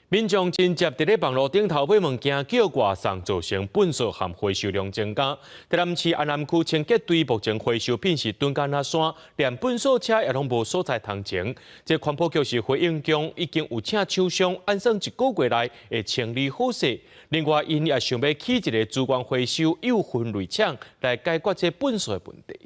民眾真捷佇咧網路頂頭買物件叫外送，造成糞埽和回收量增加。台南市安南區清潔隊目前回收品是囤甲若山，連糞埽車也攏無所在通停。這環保局是回應講，已經有請廠商按算一個月內會清理好勢。另外，𪜶也想欲起一个資源回收又分類廠來解決這糞埽的問題。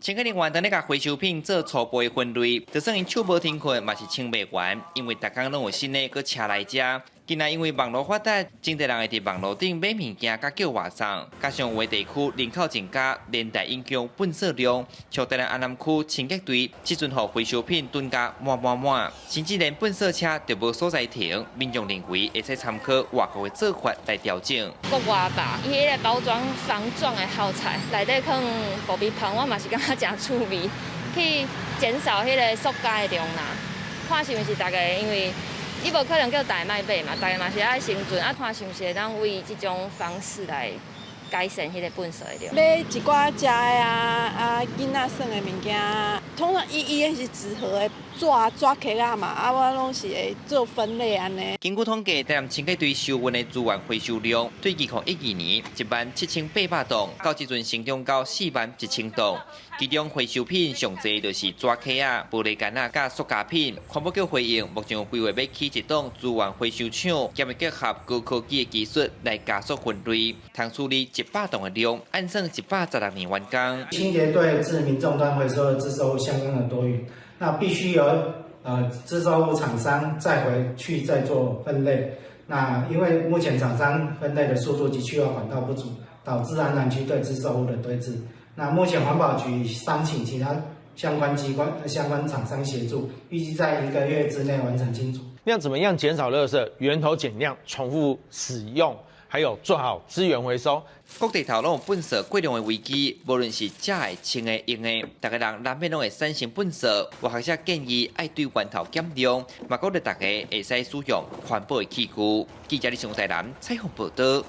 清潔人員當咧共回收品做初步的分類，就算𪜶手無停困，嘛是清袂完，因為逐工攏有新的閣車來遮。近來因為網路發達，真濟人會佇網路頂買物件，佮叫外送，加上有的地區人口增加，連帶影響糞埽量。像台南安南區清潔隊，這陣予回收品囤甲滿滿滿，甚至連糞埽車都無所在停。民眾認為會使參考外國的做法來調整。國外吧，伊彼个包裝方狀的泡菜，內底放爆米香，我嘛是感覺誠趣味，去減少彼个塑膠的量啦。看是毋是逐家，因為你無可能叫大家莫買嘛，逐家嘛是愛生存，啊，看是毋是會當為這種方式來改善彼个糞埽的量。買一寡食的啊，啊，囡仔耍的物件，通常伊伊的是紙盒的紙紙殼仔嘛，啊，我攏是會做分類按呢。根據統計，台南清潔隊收運的資源回收量，對2012年17,800噸，到這陣成長到41,000噸。其中回收品上濟就是紙殼仔、玻璃罐仔、佮塑膠品。環保局回應，目前有規劃欲起一棟資源回收廠，兼會結合高科技的技術來加速分類，通處理100噸的量，按算116年完工。清潔隊自民眾端回收的資收物相當的多餘，那必須由資收物廠商再回去再做分類。那因為目前廠商分類的速度及去化管道不足，導致安南區對資收物的堆置。那目前環保局商請其他相關機關、相關廠商協助，預計在一個月之內完成清除。那怎麼樣減少垃圾？源頭減量、重複使用，還有做好資源回收。各地頭攏有糞埽過量的危機，無論是食的、穿的、用的，逐家人難免攏會產生糞埽。有學者建議愛對源頭減量，嘛鼓勵大家會使使用環保的器具。記者李勝台南採訪報道。